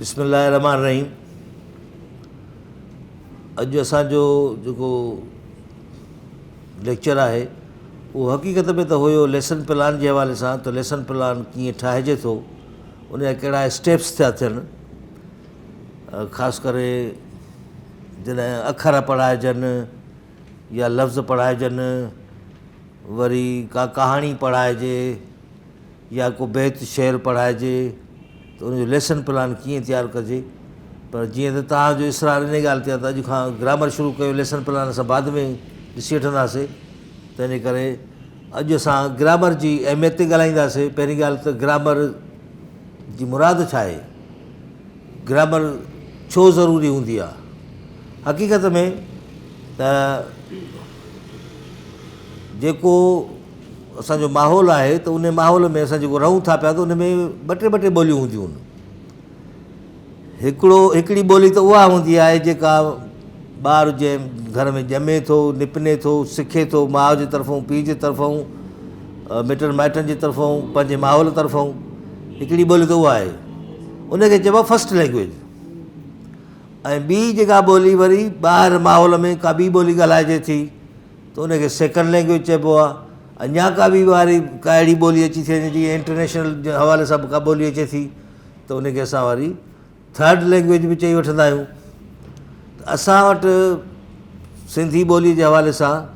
بسم الله الرحمٰن الرحيم اڄ اسان جو جيڪو ليڪچر آهي اهو حقيقت ۾ ته هيو ليسن پلان جي حوالي سان ته ليسن پلان ڪيئن ٺاهجي ٿو ان جا ڪهڙا اسٽيپس ٿيا ٿين خاص ڪري جڏهن اکر پڙهائجن يا لفظ پڙهائجن وري ڪا ڪهاڻي پڙهائجي يا ڪو بيت شعر پڙهائجي ته ان جو ليسن پلان ڪيئن تيار ڪجي پر جيئن ته توهان جو اصرار انهي ڳالهه تي آهي ته اڄ کان گرامر شروع ڪيو ليسن پلان اسان بعد ۾ ڏسي وٺنداسي تنهنجي ڪري اڄ اسان گرامر جي اهميت تي ڳالهائينداسي پهرين ڳالهه ته گرامر جي مراد ڇا آهي گرامر ڇو ضروري هوندي آهي حقيقت ۾ ته جيڪو اسان جو ماحول آهي ته ان ماحول ۾ اسان جيڪو رهون ٿا پيا ته ان ۾ ٻه ٽي ٻه ٽي ٻوليون هونديون آهن هڪڙو هڪڙي ٻولي ته اها هوندي آهي جيڪا ٻار جنهن گهر ۾ ڄمي ٿو نپني ٿو سکي ٿو ماء جي طرفون پيء جي طرفون مٽن مائٽن جي طرفون پنهنجي ماحول طرفون هڪڙي ٻولي ته اها آهي ان کي چئبو آهي فرسٽ لينگويج ۽ ٻي جيڪا ٻولي وري ٻاهر ماحول ۾ ڪا ٻي ٻولي ڳالهائجي ٿي ته ان کي سيڪنڊ لينگويج چئبو آهي. اڃا ڪا ٻي واري ڪا اهڙي ٻولي اچي ٿي وڃي جيئن انٽرنيشنل جي حوالي سان به ڪا ٻولي اچي ٿي ته ان کي اسان وري ٿرڊ لينگويج به چئي وٺندا آهيون ته اسان وٽ سنڌي ٻولي جي حوالي سان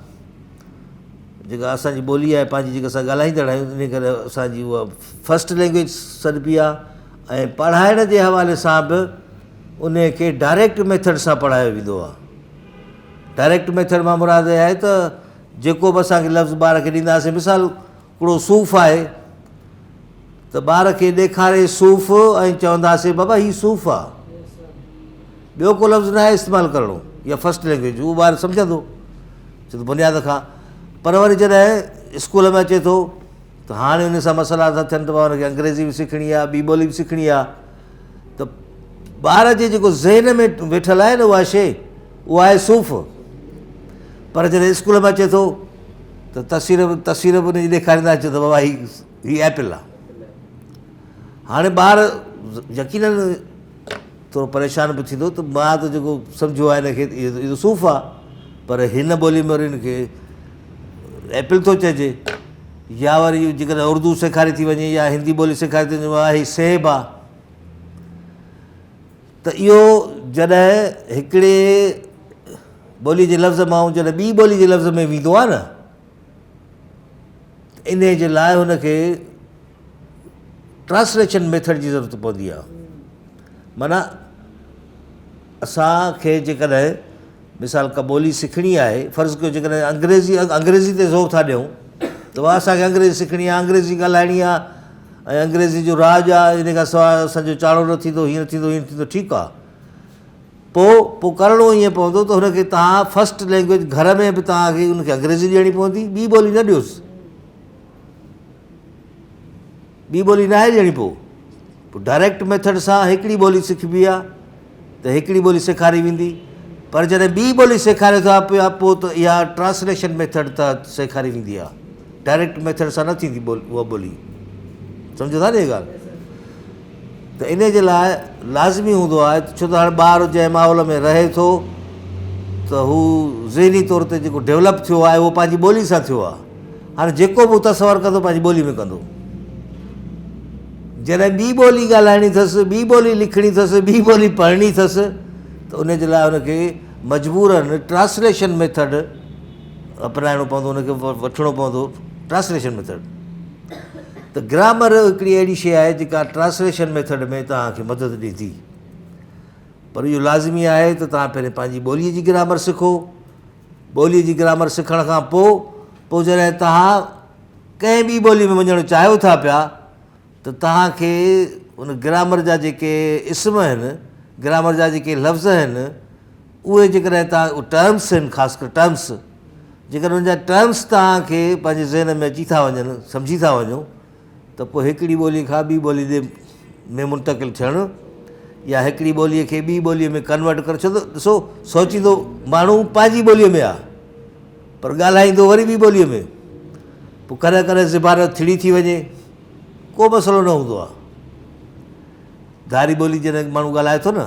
جيڪا اسانجي ٻولي آهي پنهنجي جيڪا اسان ڳالهائيندڙ آهيون ان ڪري اسانجي اها فرسٽ لينگويج سڏبي آهي ۽ پڙهائڻ جي حوالي سان به ان کي ڊائريڪٽ ميٿڊ سان پڙهايو ويندو آهي ڊائريڪٽ ميٿڊ مان مراد اها آهي ته جيڪو به اسان کي لفظ ٻار کي ڏينداسين مثال هڪڙو صوف آهي ته ٻار کي ڏيکاري صوف ۽ چونداسين بابا هي صوف آ ٻيو ڪو لفظ ناهي استعمال ڪرڻو يا فرسٽ لينگويج اهو ٻار سمجهندو ڇو ته بنياد کان پر وري جڏهن اسڪول ۾ اچي ٿو ته هاڻي ان سان مسئلا ٿا ٿين ته بابا هن کي انگريزي به سکڻي آهي ٻي ٻولي به سکڻي آهي ته ٻار جي جيڪو ذهن ۾ ويٺل آهي نه اها شيء اها آهي صوف پر جڏهن اسڪول ۾ اچي ٿو ته تصوير به تصوير به ان جي ڏيکاريندا اچي ته بابا هي هي ايپل آهي هاڻي ٻار يقينن ٿورو پريشان به ٿيندو ته مان ته جيڪو سمجهيو آهي هن کي اهو صوف آهي پر هن ٻولي ۾ وري هن کي ايپل ٿو چئجي يا وري جيڪڏهن اردو سيکاري ٿي وڃي يا هندي ٻولي سيکاري ٿي وڃي هي سيب آهي ته اهو جڏهن هڪڙي ٻولي جي لفظ مان جڏهن ٻي ٻولي جي لفظ ۾ ويندو آهي نه ته انهي جي لاء هن کي ٽرانسليشن ميٿڊ جي ضرورت پوندي آهي معنيٰ اسان کي جيڪڏهن مثال ڪا ٻولي سکڻي آهي فرض ڪيو جيڪڏهن انگريزي انگريزي تي زور ٿا ڏيون ته بابا اسان کي انگريزي سکڻي آهي انگريزي ڳالهائڻي آهي ۽ انگريزي جو راڄ آهي ان کان سواء اسانجو چاڙهو نه ٿيندو هيئن ٿيندو هيئن ٿيندو ٺيڪ آهي پوء پوء ڪرڻو ائين پوندو ته هن کي توهان فرسٽ لينگويج گهر ۾ به توهان کي ان کي انگريزي ڏيڻي پوندي ٻي ٻولي نه ڏيوس ٻي ٻولي ناهي ڏيڻي پوء پوء ڊائريڪٽ ميٿڊ سان هڪڙي ٻولي سکبي آهي ته هڪڙي ٻولي سيکاري ويندي پر جڏهن ٻي ٻولي سيکاريو ٿا پيا پوء ته اها ٽرانسليشن ميٿڊ ته سيکاري ويندي آهي ڊائريڪٽ ميٿڊ سان نه ٿيندي اها ٻولي سمجهو ٿا نه هي ڳالهه ته ان جي لاء لازمي هوندو آهي ڇو ته هاڻي ٻار جنهن ماحول ۾ رهي ٿو ته هو ذهني طور تي جيڪو ڊيولپ ٿيو آهي اهو پنهنجي ٻولي سان ٿيو آهي هاڻي جيڪو به هو تصور ڪندو پنهنجي ٻولي ۾ ڪندو. جڏهن ٻي ٻولي ڳالهائڻي اٿس، ٻي ٻولي لکڻي اٿس، ٻي ٻولي پڙهڻي اٿس ته ان جي لاء ان کي مجبورن ٽرانسليشن ميٿڊ اپنائڻو پوندو، ان کي وٺڻو پوندو ٽرانسليشن ميٿڊ. ته گرامر هڪڙي اهڙي شيء آهي جيڪا ٽرانسليشن ميٿڊ ۾ توهان کي مدد ڏيندي. پر اهو لازمي آهي ته توهان پهرين پنهنجي ٻوليء جي گرامر سکو. ٻوليء جي گرامر سکڻ کان پوء پوء جڏهن توهان ڪنهن ٻي ٻوليء ۾ وڃڻ چاهيو ٿا پيا ته توهان کي ان گرامر جا جيڪي اسم آهن، گرامر جا جيڪي لفظ آهن، اهي جيڪڏهن توهان ٽرمس آهن خاص ڪري ٽرمس جيڪڏهن ان جا ٽرمس توهان کي پنهنجي ذهن ۾ اچي ٿا وڃن، سمجهي ٿا وڃو ته پوء هڪڙي ٻوليء کان ٻي ٻوليء ڏي ۾ منتقل ٿيڻ يا هڪڙي ٻوليء کي ٻي ٻوليء ۾ ڪنورٽ ڪرڻ ڇو ته ڏسو سوچيندو ماڻهو پنهنجي ٻوليء ۾ آهي پر ڳالهائيندو وري ٻي ٻوليء ۾ پوء ڪڏهن ڪڏهن زبان ٿڙي ٿي وڃي ڪو مسئلو نه هوندو آهي. ڌاري ٻولي جڏهن ماڻهو ڳالهائي ٿو نه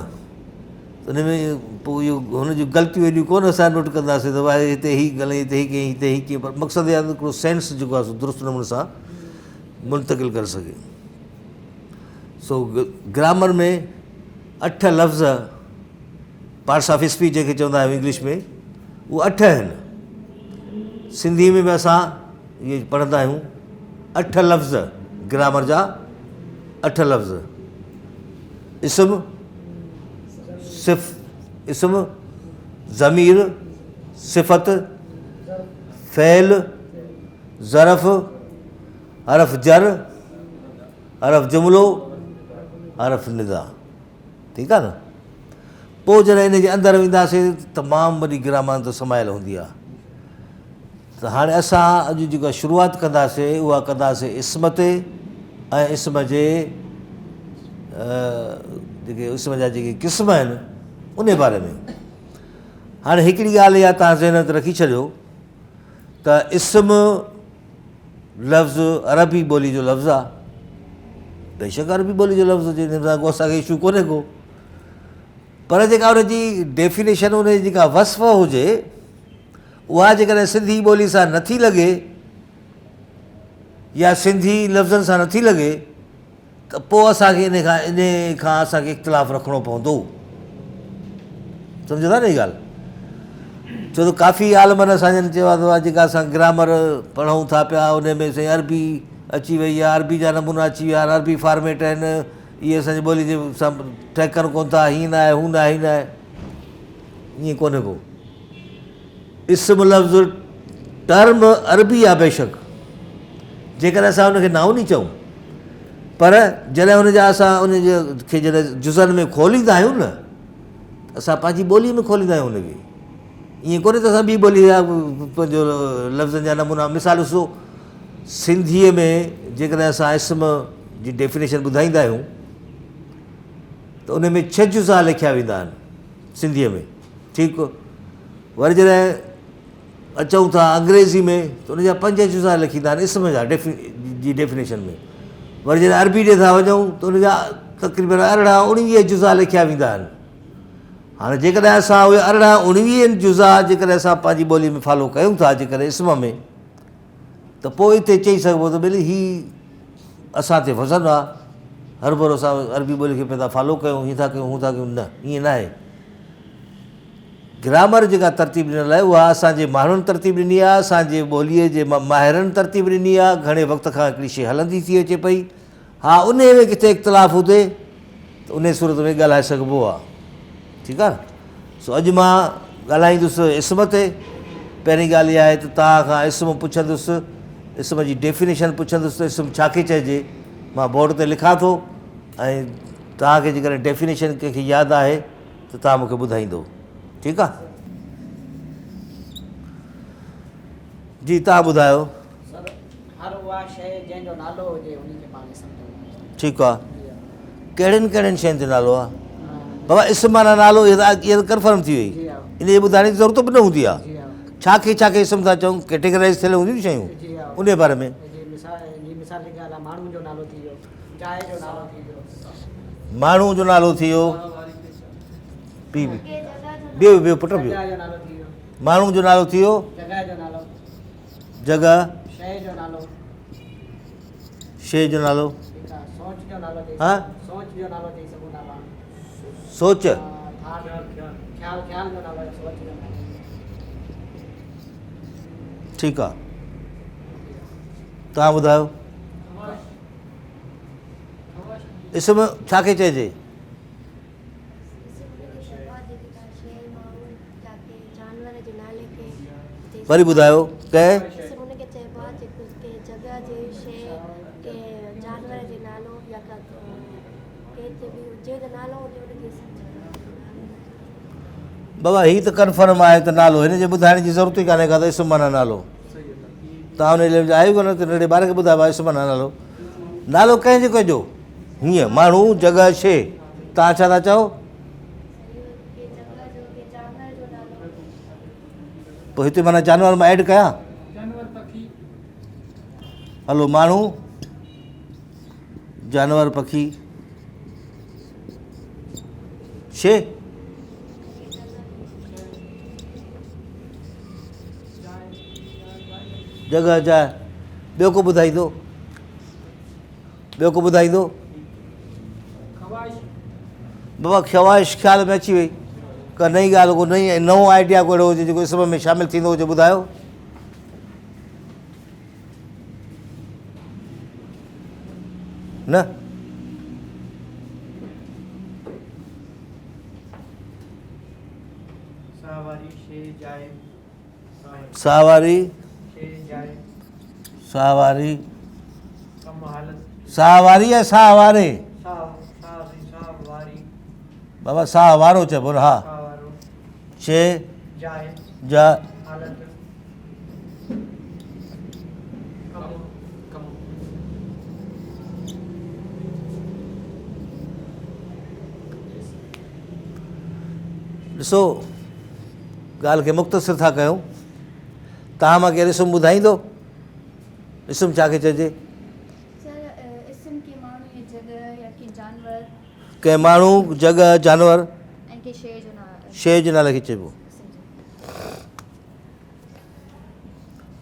ته ان ۾ پوء اهو هن جون غلطيون ايڏيون ڪونه اسان نوٽ ڪنداسين ته ڀائي هتي هي ڳالهائي هتي هي ڪيائين هتي هي ڪيائين پر مقصد اها آهي ته هڪڙو سينس جيڪو آهي سو درست نموني سان منتقل ڪري سگهي. سو گرامر ۾ اٺ لفظ پارٽس آف اسپيچ جنهن کي چوندا آهيون انگلش ۾ اهي اٺ آهن. سنڌي ۾ به اسان اهي پڙهندا آهيون اٺ لفظ گرامر جا اٺ لفظ اسم صف اسم ضمير صفت فعل ظرف حرف جر حرف جملو حرف ندا ٺيڪ آ نه پوء جڏهن ان جي اندر وينداسين تمام وڏي گرامر اندر سمايل هوندي آ ته هاڻي اسان اڄ جيڪا شروعات ڪنداسين اها ڪنداسين اسم تي ۽ اسم جي جيڪي اسم جا جيڪي قسم آهن ان باري ۾ هاڻي هڪڙي ڳالهه اها تان ذهن تي رکي ڇڏيو ته اسم لفظ عربي ٻولي جو لفظ آ بيشڪ عربي ٻولي جو لفظ هجي ان سان ڪو اسان کي اشو ڪونهي ڪو پر جيڪا ان جي ڊيفينيشن ان جي جيڪا وصف هجي اها جيڪڏهن سنڌي ٻولي سان نٿي لڳي يا سنڌي لفظن سان نٿي لڳي ته پوء اسان کي ان کان ان کان اسان کي اختلاف رکڻو پوندو. سمجهو ٿا نه هي ڳالهه؟ ڇو ته ڪافي عالمن اسان جن چيو آهي ته جيڪا اسان گرامر پڙهون ٿا پيا ان ۾ سائين عربي اچي وئي آهي عربي جا نمونا اچي ويا آهن عربي فارميٽ آهن اهي اسان جي ٻولي جي سان ٺهڪن ڪونه ٿا هيئن نه آهي هو نه آهي هيئن نه آهي ائين ڪونهي ڪو. اسم لفظ ٽرم عربي آ بيشڪ جيڪڏهن اسان ان کي نائون ئي چئون پر جڏهن ان جا اسان ان جي کي جڏهن جزن ۾ کوليندا آهيون نه اسان پنهنجي ٻولي ۾ کوليندا آهيون ان کي ائين ڪونهي ته اسان ٻي ٻولي جا پنهنجو لفظن جا نمونا مثال ڏسو سنڌيء ۾ جيڪڏهن اسان اسم جي ڊيفينيشن ٻڌائيندا آهيون ته ان ۾ ڇهه جزا لکيا ويندا آهن سنڌيء ۾ ٺيڪ وري جڏهن اچون ٿا انگريزي ۾ ته ان جا پنج جزا لکيندا آهن اسم جا جي ڊيفينيشن ۾ وري جڏهن عربي ڏي ٿا وڃون ته ان جا تقريبن ارڙهن اڻويهه جزا لکيا ويندا آهن هاڻي جيڪڏهن اسان اهي ارڙهن اڻويهن جزا جيڪڏهن اسان پنهنجي ٻولي ۾ فالو ڪيون ٿا جيڪڏهن اسم ۾ ته پوء اتي چئي سگهبو ته ٻيلي هي اسان تي وزن آ هرڀرو اسان عربي ٻولي کي پيا ٿا فالو ڪيون هيئن ٿا ڪيون هون ٿا ڪيون نه ائين نه آهي گرامر جيڪا ترتيب ڏنل آهي اها اسان جي ماڻهن ترتيب ڏني آهي اسان جي ٻوليء جي ماهرن ترتيب ڏني آهي گهڻي وقت کان هڪڙي شيء هلندي ٿي اچي پئي ها انهيء ۾ ڪٿي اختلاف هجي ته انهيء صورت ۾ ڳالهائي سگهبو آهي ٺيڪ آهي سو اڄ مان ڳالهائيندس اسم تي پهرين ڳالهه اها آهي ته توهان کان اسم پڇندس اسم جي ڊيفينيشن پڇندس ته اسم ڇا کي چئجي مان بورڊ تي لکان ٿو ۽ توهان کي جيڪڏهن ڊيفينيشن ڪنهن کي ياد آهي ته توهان مون کي ٻڌائيندو ٺيڪ آ جي توهان ٻڌايو. سر هر اها شيء جنهن جو نالو هجي ان کي پاڻ اسم چوندا آهيون. ٺيڪ آ ڪهڙين ڪهڙين شين جو نالو آ بابا اسم معنيٰ نالو اها ته ڪنفرم ٿي وئي ان جي ٻڌائڻ جي ضرورت به نه هوندي آ ڇا کي ڇا کي اسم ٿا چئون ڪيٽيگرائز ٿيل هونديون شيون ان جي باري ۾ جي مثال جي ڳالهه آ ماڻهو جو نالو ٿي ويو جاء جو نالو ٿي ويو ماڻهو جو نالو ٿي ويو پي بيو بيو پٽ بيو ماڻهو جو نالو ٿي ويو جڳهه شيء جو نالو شيء جو نالو سوچ جو نالو ها سوچ جو نالو چئي سگهون ٿا پاڻ سوچ خيال خيال جو نالو سوچ جو نالو ٺيڪ آ توهان ٻڌايو اسم ڇا کي چئجي؟ وري ٻڌايو ڪنهن؟ بابا هي ته ڪنفرم آهي ته نالو هن جي ٻڌائڻ جي ضرورت ئي ڪانهي ڪا ته اسم معنيٰ نالو توهان ان علم جا آهيو ڪونه ته ننڍڙي ٻار کي ٻڌائبو آهي اسم معنيٰ نالو نالو ڪنهن جو ڪنهن جو هيئن ماڻهو جڳهه شيء توهان ڇا ٿا چئو پوء هتي معنيٰ جانور مان ايڊ ڪيان هلو ماڻهو جانور پکي. شيء؟ جڳهه جاء. ٻيو ڪو ٻڌائيندو؟ ٻيو ڪو ٻڌائيندو؟ بابا خواهش خيال ۾ اچي وئي. ڪا نئين ڳالهه ڪو نئين نئون آئيڊيا ڪو اهڙو هجي جيڪو اسم ۾ شامل ٿيندو هجي ٻڌايو. نه. ساهواري ساهواري ساهواري يا ساهواري بابا ساهه وارو چئبو نه ها شي جا ڏسو ڳالهه کي مختصر ٿا ڪيون. توهان مان ڪير اسم ٻڌائيندو؟ اسم ڇا کي چئجي؟ سر اسم ڪنهن ماڻهو يا جڳهه يا ڪنهن جانور. ڪنهن ماڻهو، جڳهه، جانور. ۽ ڪنهن شيء جو نالو. شيء جي نالي کي چئبو.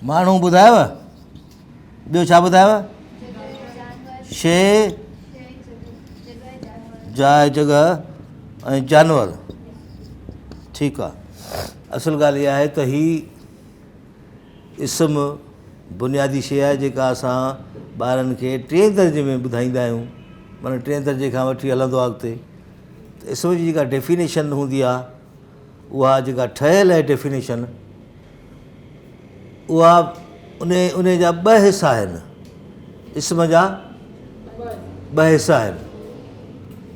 ماڻهو ٻڌايو؟ ٻيو ڇا ٻڌايو؟ شيء، جاء، جڳهه ۽ جانور. ٺيڪ آ. اصل ڳالهه اها آهي ته هي اسم بنيادي شيء آهي جيڪا اسان ٻارن کي ٽئين درجي ۾ ٻڌائيندا آهيون معنيٰ ٽئين درجي کان وٺي هلندو آهي اڳتي ته اسم جي جيڪا ڊيفينيشن هوندي آهي اها جيڪا ٺهيل آهي ڊيفينيشن اها ان ان جا ٻه حصا آهن اسم جا ٻه حصا آهن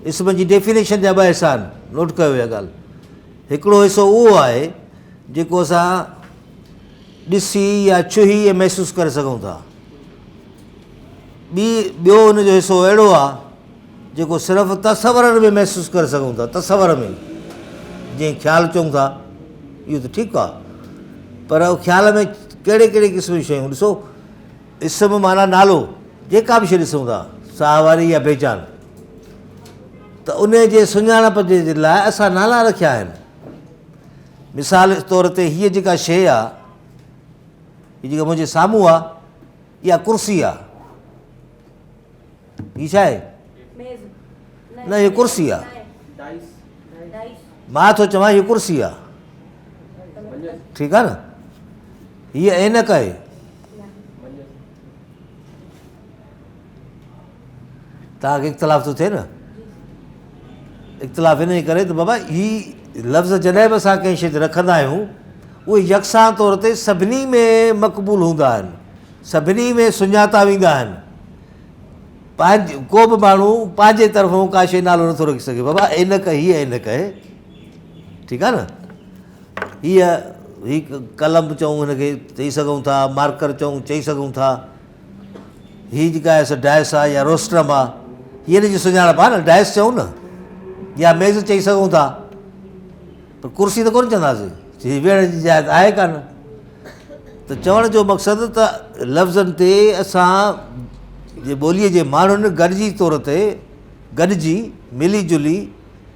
اسم جي ڊيفينيشن جا ٻه حصا آهن نوٽ ڪيو اها ڳالهه هڪڙو حصو اهو آهي جيڪو اسان ڏسي يا ڇهي ۽ محسوس ڪري سگهون ٿا ٻي ٻيو ان جو حصو اهڙو آهي جيڪو صرف تصورن ۾ محسوس ڪري سگهون ٿا، تصور ۾ جنهن خيال چئون ٿا اهو ته ٺيڪ آهي پر خيال ۾ ڪهڙي ڪهڙي قسم جون شيون ڏسو اسم معنيٰ نالو جيڪا به شيء ڏسون ٿا ساهه واري يا بيجان ته ان جي سڃاڻپ جي لاء اسان نالا رکيا آهن مثال طور تي هيء جيڪا شيء آهي هي جيڪا منهنجي سامهون آهي اها ڪرسي آهي هي ڇا آهي؟ نه هي ڪرسي آ. مان ٿو چوان هي ڪرسي آ. ٺيڪ آ نه؟ هي عينڪ آهي. توهان کي اختلاف ٿو ٿئي نه؟ اختلاف ان جي ڪري ته بابا هي لفظ جڏهن به اسان ڪنهن شيء تي رکندا آهيون اهي يڪسان طور تي سڀني ۾ مقبول هوندا آهن سڀني ۾ سڃاتا ويندا آهن. پنهنجي ڪو به ماڻهو پنهنجي طرفون ڪا شيء نالو نٿو رکي سگهي بابا عينڪ هيء عينڪ آهي ٺيڪ آهي نه هيء هي قلم چئون هن کي چئي سگهون ٿا مارڪر چئون چئي سگهون ٿا هي جيڪا آهي سو ڊائس آهي يا روسٽرم آهي هيء هن جي سڃاڻپ آهي نه ڊائس چئون نه يا ميز چئي سگهون ٿا پر ڪرسي ته ڪونه چونداسين هي ويهڻ جي جاء ته آهي ڪانه ته چوڻ جو مقصد ته لفظن تي اسان جي ٻوليء جي ماڻهن گڏجي طور تي گڏجي ملي جلي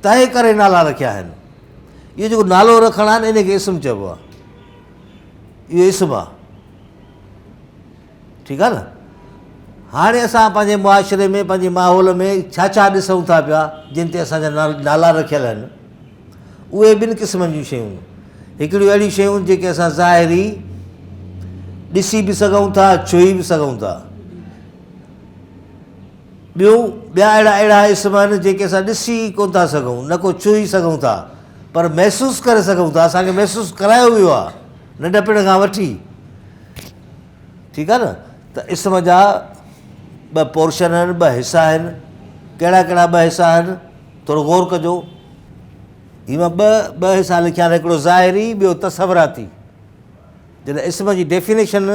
طئي ڪري نالا رکيا آهن. اهو جيڪو نالو رکڻ آهي نه ان کي اسم چئبو آهي. اهو اسم آهي. ٺيڪ آهي نه هاڻي اسان پنهنجي معاشري ۾ پنهنجي ماحول ۾ ڇا ڇا ڏسون ٿا پيا جن تي اسان جا نالا رکيل آهن اهي ٻن قسمن جون شيون هڪڙيون اهڙيون شيون جيڪي اسان ظاهري ڏسي به سگهون ٿا ڇهي به سگهون ٿا ٻيون ٻيا اهڙا اهڙا اسم آهن جيڪي اسان ڏسي ڪونه ٿا سگهون نه ڪو ڇهي سگهون ٿا پر محسوس ڪري سگهون ٿا اسانکي محسوس ڪرايو ويو آهي ننڍپڻ کان وٺي ٺيڪ آهي نه ته اسم جا ٻه پورشن آهن ٻه حصا آهن ڪهڙا ڪهڙا ٻه حصا آهن ٿورو غور ڪجو هي مان ٻه ٻه حصا لکيا آهن هڪڙو ظاهري ٻيو تصوراتي جڏهن اسم جي ڊيفينيشن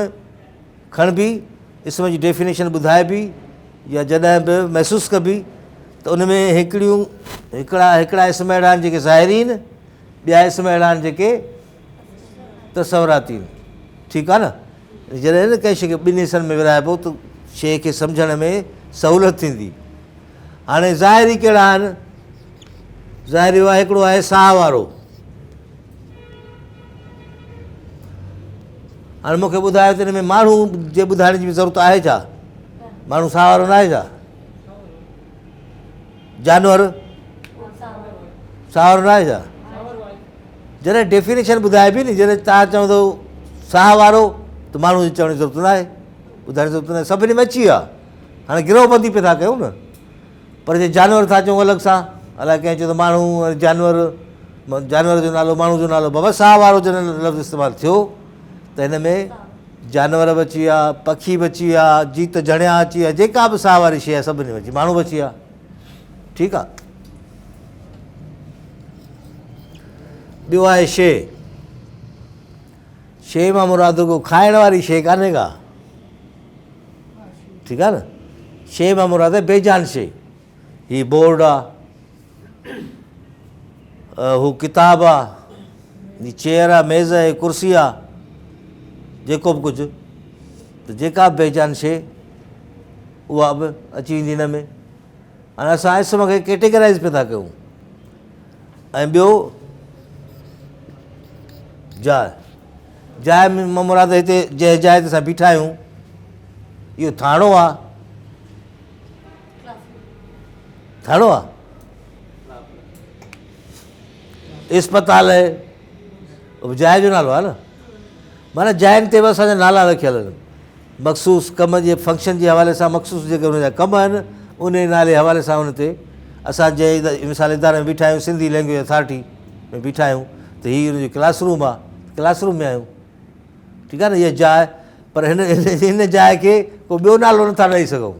کڻبي اسم جي ڊيفينيشن ٻڌائبي يا جڏهن به محسوس ڪبي ته ان ۾ هڪڙيون هڪڙا هڪڙا اسم اهڙا آهن جيڪي ظاهري آهن ٻيا اسم اهڙا آهن جيڪي تصوراتي آهن ٺيڪ آهي نه جڏهن نه ڪنهن شيء کي ٻن حصن ۾ ورهائبو ته شيء کي سمجهڻ ۾ سهولت ٿيندي هاڻي ظاهري ڪهڙا آهن؟ ظاهر اهو آهي هڪڙو آهي ساهه وارو. هاڻي مون کي ٻڌايو ته ان ۾ ماڻهو جي ٻڌائڻ جي به ضرورت آهي ڇا؟ ماڻهو ساهه وارو ناهي ڇا؟ جانور ساهه وارو ناهي ڇا؟ جڏهن ڊيفينيشن ٻڌائبي ني جڏهن توهان چوندو ساهه وارو ته ماڻهو جي چوڻ جي ضرورت ناهي ٻڌائڻ جي ضرورت ناهي سڀني ۾ اچي ويا هاڻي گروهه بندي پئي ٿا ڪيون نه پر جي جانور ٿا چئون الڳ سان الائي ڪنهن چيو ته ماڻهو جانور جانور جو نالو ماڻهو جو نالو بابا ساهه وارو جڏهن لفظ استعمال ٿيو ته هن ۾ جانور به اچي ويا پکي به اچي ويا جيت جڻيا اچي ويا جيڪا به ساهه واري شيء آهي سڀني ۾ اچي ماڻهو به اچي ويا ٺيڪ آهي ٻيو آهي شيء شيء مان مراد رڳو کائڻ واري شيء ڪانهي ڪا ٺيڪ آهي نه شيء مان مراد آهي بيجان شيء هي بورڊ آ هو ڪتاب آ هي چيئر آ ميز آ ڪرسي آ جيڪو به ڪجهه ته جيڪا به بيجان شيء اها به اچي ويندي هن ۾ هاڻي اسان اسم کي ڪيٽيگرائز پيا ٿا ڪيون ۽ ٻيو جاء جاء ۾ مراد هتي جنهن جاء تي اسان بيٺا آهيون اهو ٿاڻو آ ٿاڻو آ اسپتال آهي جاء جو نالو آ نه معنيٰ جاين تي به اسان جا نالا رکيل آهن مخصوص ڪم جي فنڪشن جي حوالي سان مخصوص جيڪي ان جا ڪم آهن ان نالي حوالي سان ان تي اسان جنهن مثال اداري ۾ بيٺا آهيون سنڌي لينگويج اٿارٽي ۾ بيٺا آهيون ته هي ان جو ڪلاس روم آهي ڪلاس روم ۾ آهيون ٺيڪ آهي نه هيء جاء پر هن هن جاء کي ڪو ٻيو نالو نٿا ڏئي سگهون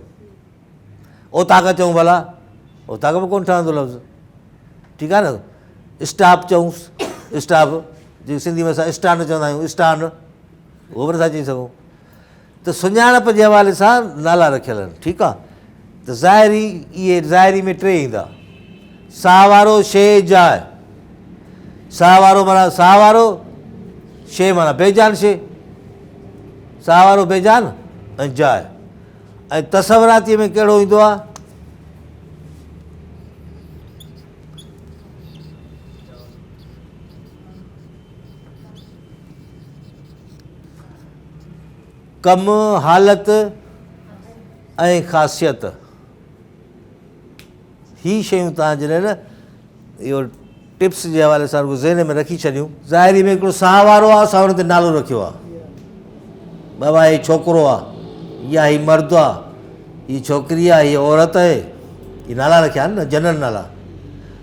اوطاق چئون ڀلا اوطاق به ڪونه ٺهندو لفظ ٺيڪ آهي نه اسٽاپ چئونس اسٽاپ جيڪي سنڌي ۾ اسان اسٽانڊ چوندا آهيون اسٽانڊ اهو به نٿا چئي سگهون ته سڃاڻپ جي حوالي سان نالا رکيل آهن ٺيڪ آهي ته ظاهري اهي ظاهري ۾ ٽي ايندا ساهه وارو شي جاء ساهه وارو معنيٰ ساهه وارو شي معنيٰ بيجان شي ساهه وارو بيجان ۽ جاء ۽ تصوراتي ۾ ڪهڙو ايندو آهي ڪم، حالت ۽ خاصيت هي شيون توهان جڏهن نه اهو ٽپس جي حوالي سان رڳو ذهن ۾ رکي ڇڏيون. ظاهري ۾ هڪڙو ساهه وارو آهي اسان ان تي نالو رکيو آهي بابا هي ڇوڪرو آهي يا هي مرد آهي هي ڇوڪري آهي هي عورت آهي هي نالا رکيا آهن نه جنرل نالا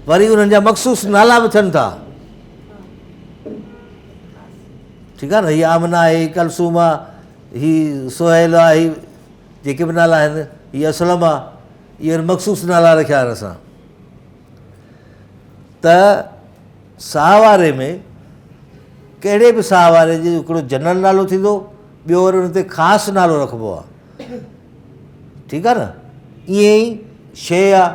وري انهن جا مخصوص نالا به ٿين ٿا ٺيڪ آهي نه هي آمنه آهي هي ڪلثوم آهي هي سهيل آهي هي جيڪي به نالا آهن هي اسلم آهي اهي مخصوص نالا رکيا آهن اسان ته ساهه واري ۾ ڪهڙي به ساهه واري جو هڪڙو جنرل نالو ٿيندو ٻيو وري ان تي خاص نالو رکبو آهي ٺيڪ آهي نه ائين ئي شيء آهي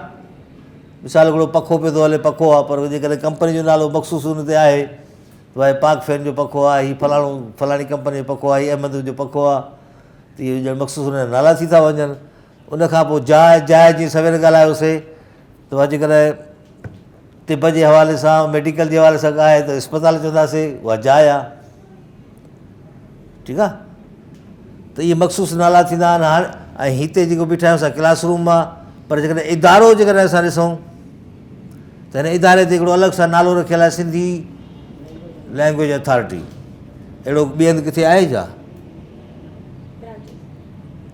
مثال هڪڙو پکو پيو ٿو هلي پکو آهي پر جيڪڏهن ڪمپني جو نالو مخصوص ان تي آهي ته ڀائي پاڪ فين جو پکو آهي هي فلاڻو فلاڻي ڪمپني جو پکو آهي هي احمد جو پکو آهي ته اهي ڄڻ مخصوص ان جا نالا ٿي ٿا وڃن ان کان پوء جاء جاء جيئن سوير ڳالهايوسي ته ڀائي جيڪڏهن طب جي حوالي سان ميڊيڪل جي حوالي سان آهي ته اسپتال چونداسي اها جاء آهي ٺيڪ آهي ته اهي مخصوص نالا ٿيندا آهن هاڻي ۽ هتي جيڪو بيٺا آهيون اسان ڪلاس روم آهي پر جيڪڏهن ادارو جيڪڏهن اسان ڏسون ته هن اداري تي هڪڙو الڳ سان نالو رکيل آهي سنڌي لينگويج اٿارٽي اهڙو ٻئي هنڌ ڪٿي آهي ڇا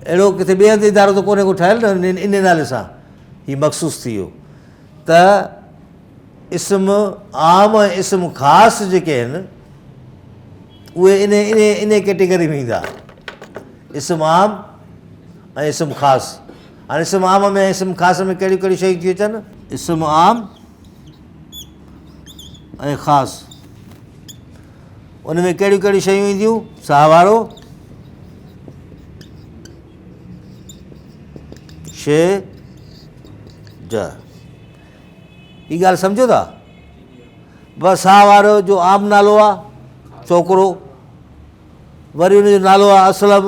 اهڙو ڪٿي ٻئي هنڌ ادارو ته ڪونهي ڪو ٺهيل نه ان نالي سان هي مخصوص ٿي ويو ته اسم عام ۽ اسم خاص جيڪي آهن اهي ان ان ان ڪيٽيگري ۾ ايندا اسم عام ۽ اسم خاص هاڻي اسم عام ۾ اسم خاص ۾ ڪهڙيون ڪهڙيون شيون ٿيون اچن اسم عام ۽ خاص ان ۾ ڪهڙيون ڪهڙيون شيون اينديون ساهه وارو شي ج هي ڳالهه سمجهو ٿا بس ساهه وارو جو عام نالو آ ڇوڪرو وري ان جو نالو آ اسلم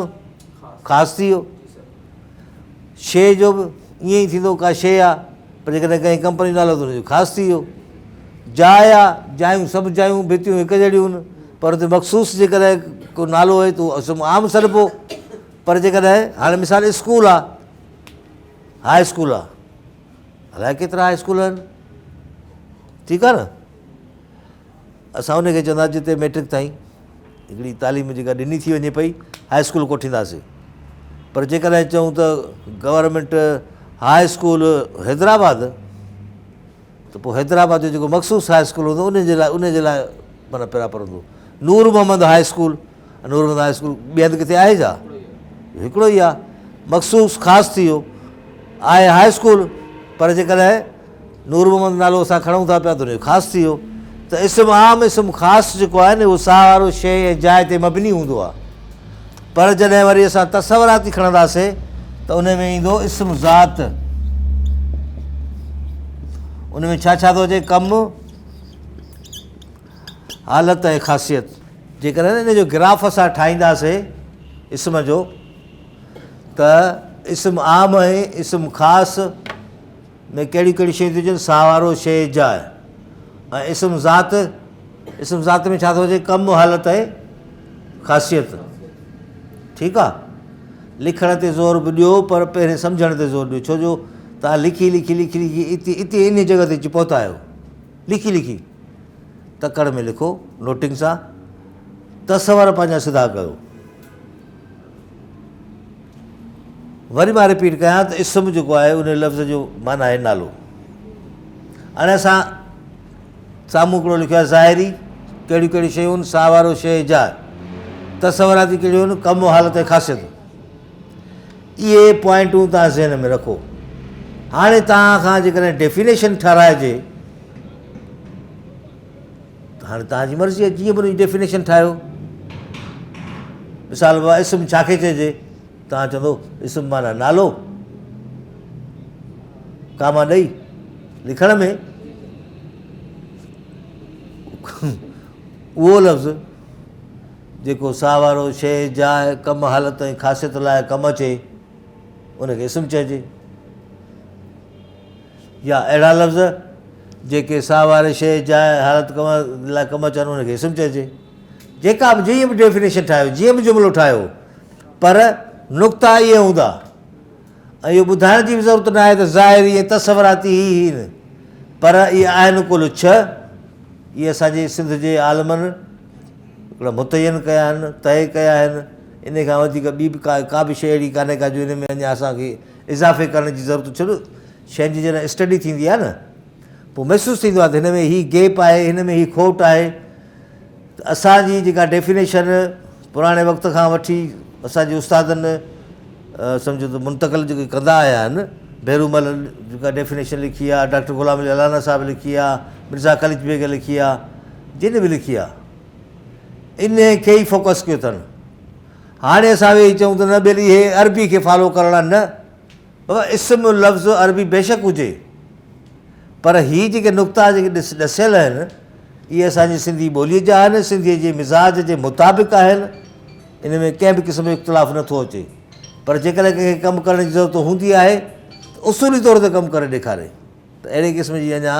خاص ٿي ويو شي جو به ائين ئي ٿيندو ڪا شي آ پر جيڪڏهن ڪنهن ڪمپني جو نالو ته ان جو خاص ٿي ويو. جاء آ، جايون سڀ جايون ڀتيون هڪ جهڙيون آهن، پر اتي مخصوص جيڪڏهن ڪو نالو آهي ته اهو اسم عام سڏبو، پر جيڪڏهن هاڻي مثال اسڪول آ، هاء اسڪول آ، الائي ڪيترا هاء اسڪول آهن، ٺيڪ آ نه، اسان ان کي چوندا جتي ميٽرڪ تائين هڪڙي تعليم جيڪا ڏني ٿي وڃي پئي هاء اسڪول ڪوٺينداسين، پر جيڪڏهن چئون ته گورنمينٽ هاء اسڪول حيدرآباد ته پوء حيدرآباد جو جيڪو مخصوص هاء اسڪول هوندو ان جي لاء ان جي لاء معنيٰ پراپر هوندو. Noor Muhammad high school, Noor Muhammad high school ٻئي هنڌ ڪٿي آهي ڇا؟ هڪڙو ئي آهي، مخصوص خاص ٿي ويو آهي هاء اسڪول، پر جيڪڏهن نور محمد نالو اسان کڻون ٿا پيا ته ان جو خاص ٿي ويو. ته اسم عام اسم خاص جيڪو آهي نه اهو ساهه وارو شيء ۽ جاء تي مبني هوندو آهي، پر جڏهن وري اسان تصوراتي کڻنداسين ته ان ۾ ايندو اسم ذات، ان ۾ ڇا ڇا ٿو اچي؟ ڪم، حالت ۽ خاصيت. جيڪڏهن ان جو گراف اسان ٺاهينداسين اسم جو ته اسم عام ۽ اسم خاص ۾ ڪهڙيون ڪهڙيون شيون ٿيون اچن؟ ساهوارو، شيء، جاء. ۽ اسم ذات، اسم ذات ۾ ڇا ٿو اچي؟ ڪم، حالت ۽ خاصيت. ٺيڪ آ، لکڻ تي زور به ڏيو پر پهرين سمجهڻ تي زور ڏيو، ڇو جو توهان لکي لکي لکي لکي اتي اتي انهي جڳهه تي اچي پهتا آهيو. لکي لکي تڪڙ ۾ لکو، نوٽنگ سان تصور پنهنجا سڌا ڪيو. وري مان رپيٽ ڪيان ته اسم جيڪو آهي ان لفظ جو معنيٰ آهي نالو. هاڻي اسان سامهون هڪڙو لکيو آهي ظاهري ڪهڙيون ڪهڙيون شيون آهن، ساهوارو، شيء، جاء. تصوراتي ڪهڙيون آهن، ڪم، حالت ۽ خاصيت. اهي پوائنٽون توهان ذهن ۾ رکو. هاڻي توهان کان جيڪڏهن ڊيفينيشن ٺهرائجي ته هاڻي توهان جي مرضي آهي جيئن به ان جي ڊيفينيشن ٺاهيو. مثال بابا اسم ڇا کي چئجي؟ توهان چوندو اسم معنيٰ نالو، ڪاما ڏئي لکڻ ۾ اهو لفظ جيڪو ساهوارو، شيء، جاء، ڪم، حالت ۽ خاصيت لاء ڪم اچي ان کي اسم چئجي، يا اهڙا لفظ جيڪي ساهواري شيء، جاء، حالت، ڪم لاء ڪم اچن ان کي اسم چئجي. جيڪا به جيئن به ڊيفينيشن ٺاهيو، جيئن به جملو ٺاهيو، پر نقطا اهي هوندا ۽ اهو ٻڌائڻ جي به ضرورت نه آهي ته ظاهري ۽ تصوراتي هي هي نه، پر اهي آهن ڪل ڇهه. اهي اسان جي سنڌ جي عالمن هڪڙا متعين ڪيا آهن، طئي ڪيا آهن. ان کان وڌيڪ ٻي به ڪا به شيء اهڙي ڪانهي ڪا جو ان ۾ اڃا اسان کي اضافي ڪرڻ جي ضرورت. ڇو جو شين جي جڏهن اسٽڊي ٿيندي آهي نه پوء محسوس ٿيندو آهي ته هن ۾ هي گيپ آهي، هن ۾ هي کوٽ آهي. ته اسان جي جيڪا ڊيفينيشن پراڻي وقت کان وٺي اسان جي استادن سمجهو ته منتقل جيڪي ڪندا آيا آهن، ڀيرومل جيڪا ڊيفينيشن لکي آهي، ڊاڪٽر غلام علي الانا صاحب لکي آهي، مرزا قليچ بيگ لکي آهي، جن به لکي آهي، انهي کي ئي فوڪس ڪيو اٿن. هاڻي اسان ويهي چئون ته نه ٻيلي هي عربي کي فالو ڪرڻ آهي، نه بابا اسم لفظ عربي بيشڪ هجي پر هي جيڪي نقطا جيڪي ڏسيل آهن اهي اسان جي سنڌي ٻوليء جا آهن، سنڌيء جي مزاج جي مطابق آهن، ان ۾ ڪنهن به قسم جو اختلاف نه ٿو اچي. پر جيڪڏهن ڪنهن کي ڪم ڪرڻ جي ضرورت هوندي آهي ته اصولي طور تي ڪم ڪري ڏيکاري. ته اهڙي قسم جي اڃا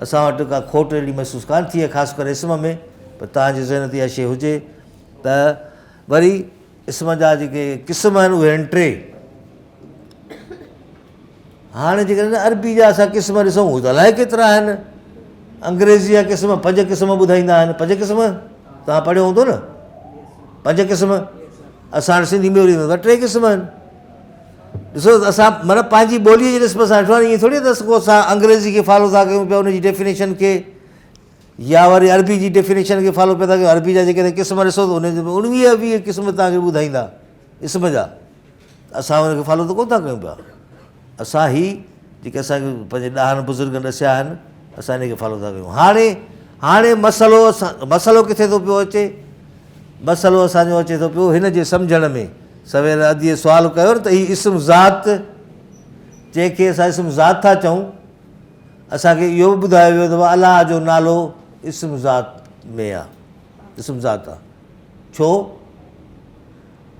اسان وٽ ڪا کوٽ اهڙي محسوس ڪانه ٿي آهي، خاص ڪري اسم ۾. پر توهان جي ذهن تي اها شيء هجي ته وري اسم جا جيڪي قسم آهن اهي آهن ٽي. هاڻي جيڪڏهن عربي جا اسان قسم ڏسون اهي ته الائي ڪيترا آهن. انگريزي جا قسم پنج قسم ٻڌائيندا آهن. پنج قسم توهان پڙهيو هوندو نه؟ پنج قسم اسان وٽ سنڌي ۾ وري ٽي قسم آهن. ڏسو اسان مطلب پنهنجي ٻوليء جي نسبت سان ڏٺو آهي، ائين ٿوري ته ڪو اسان انگريزي کي فالو ٿا ڪيون پيا ان جي ڊيفينيشن کي يا وري عربي جي ڊيفينيشن کي فالو پيا ٿا ڪيون. عربي جا جيڪڏهن قسم ڏسو ته ان ۾ اڻويهه ويهه قسم توهان کي ٻڌائيندا اسم جا. اسان ان کي فالو ته ڪونه ٿا ڪيون پيا. اسان هي جيڪي اسان کي پنهنجي ڏاهن بزرگن ڏسيا آهن اسان ان کي فالو ٿا ڪيون. هاڻي مسئلو اسان مسئلو ڪٿي ٿو پيو اچي؟ مسئلو اسان جو اچي ٿو پيو هن جي سمجهڻ ۾. سوير اديء سوال ڪيو نه ته هي اسم ذات جنهن کي اسان اسم ذات ٿا چئون، اسان کي اهو به ٻڌايو ويو ته الله جو نالو اسم ذات ۾ آ، اسم ذات آ. ڇو؟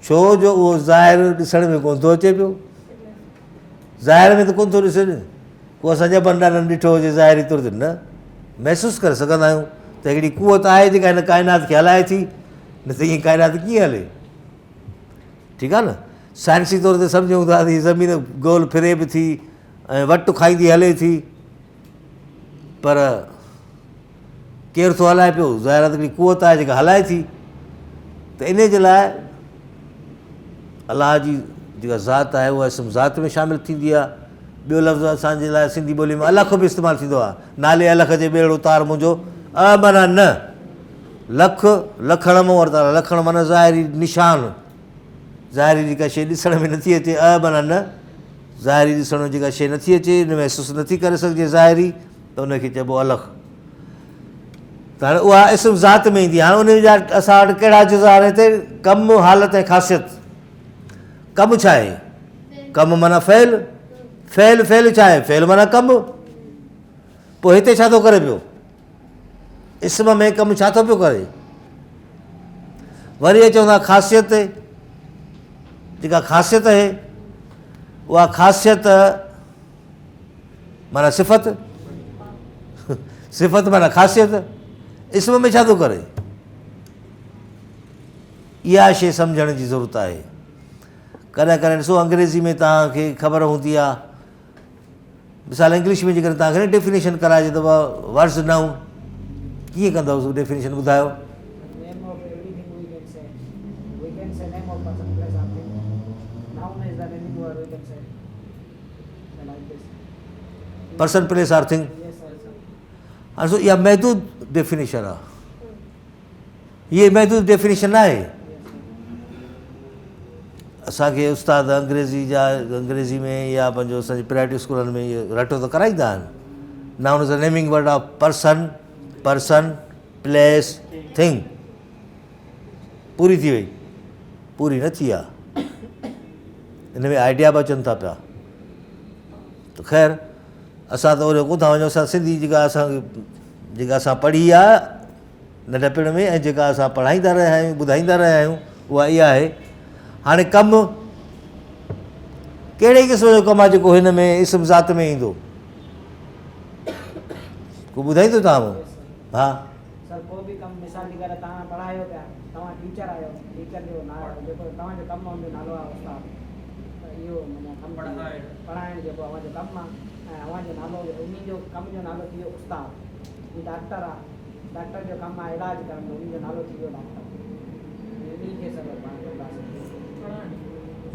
ڇو جو اهو ظاهر ڏسڻ ۾ ڪونه ٿو اچي پيو. ظاهر ۾ ته ڪونه ٿو ڏسي نه، ڪو اسان جا ڏاڏن ڏٺو هجي ظاهري طور تي نه. محسوس ڪري سگهندا آهيون ته هڪڙي قوت آهي جيڪا هن ڪائنات کي هلائي ٿي، نه ته ائين ڪائنات ڪيئن هلي؟ ٺيڪ آهي نه؟ سائنسي طور تي سمجهون ٿا ته هي زمين گول ڦري به ٿي ۽ وٽ کائيندي هلي ٿي، پر ڪير ٿو هلائي پيو؟ ظاهر آهي ته هڪڙي قوت آهي جيڪا هلائي ٿي. ته انهي جي لاء الله جي جيڪا ذات آهي اها اسم ذات ۾ شامل ٿيندي آهي. ٻيو لفظ اسان جي لاء سنڌي ٻولي ۾ الک به استعمال ٿيندو آهي. نالي الک جي ٻيڙو تار منهنجو، ا معنيٰ نه، لک لکڻ مون ورتا، لکڻ معنيٰ ظاهري نشان، ظاهري جيڪا شيء ڏسڻ ۾ نٿي اچي، ا معنيٰ نه، ظاهري ڏسڻ ۾ جيڪا شيء نٿي اچي، محسوس نٿي ڪري سگهجي ظاهري، ته ان کي چئبو الک. ته هاڻي اها اسم ذات ۾ ايندي. هاڻي ان جا اسان وٽ ڪهڙا جزا آهن هتي؟ ڪم، حالت ۽ خاصيت. ڪم ڇا آهي؟ ڪم معنيٰ فعل. فعل، فعل ڇا آهي؟ فعل معنيٰ ڪم. پوء هتي ڇا ٿو ڪري پيو؟ اسم ۾ ڪم ڇا ٿو پيو ڪري؟ وري اچون ٿا خاصيت تي. جيڪا خاصيت آهي اها خاصيت معنيٰ صفت، صفت معنيٰ خاصيت. اسم ۾ ڇا ٿو ڪري؟ اها شيء سمجهڻ جي ضرورت آهي. ڪڏهن ڪڏهن ڏسو انگريزي ۾ توهان کي خبر هوندي آهي، مثال انگلش ۾ جيڪڏهن توهان کي ڊيفينيشن ڪرائجي ته ورڊز نائون ڪيئن ڪندؤ؟ ڊيفينيشن ٻڌايو. Person place or thing. هاڻي ڏسو اها محدود ڊيفينيشن آهي، هيء محدود ڊيفينيشن نه آهي. اسان کي استاد انگريزي جا انگريزي ۾ يا پنهنجو اسان جي پرائيويٽ اسڪولن ۾ اهو رٽو ته ڪرائيندا آهن، noun is a naming word of person, person, place, thing. پوري ٿي وئي؟ پوري نه ٿي آهي، ان ۾ آئيڊيا به اچن ٿا پيا. ته خير اسان ته اوڏي ڪونه ٿا وڃون، اسان سنڌي جيڪا اسان جيڪا اسان پڙهي آهي ننڍپڻ ۾ ۽ جيڪا اسان پڙهائيندا رهيا آهيون ٻڌائيندا رهيا آهيون اها اها آهي. هاڻي ڪم ڪهڙي قسم جو ڪم آهي جيڪو هن ۾ اسم ذات ۾ ايندو؟ ڪو ٻڌائيندو توهان مون؟ ها سر ڪو به ڪم مثال جي ڳالهه توهان پڙهايو پيا، توهان ٽيچر آهيو، ٽيچر جو جيڪو توهان جو ڪم آهي ان جو نالو آهي استاد، ته اهو معنيٰ ڪم پڙهائڻ جيڪو اوهان جو ڪم آهي ۽ اوهان جو نالو انهي جو ڪم جو نالو ٿي ويو استاد. هي ڊاڪٽر آهي، ڊاڪٽر جو ڪم آهي علاج ڪرڻ جو، انهي جو نالو ٿي ويو ڊاڪٽر. انهي کي سر پاڻ چونداسين.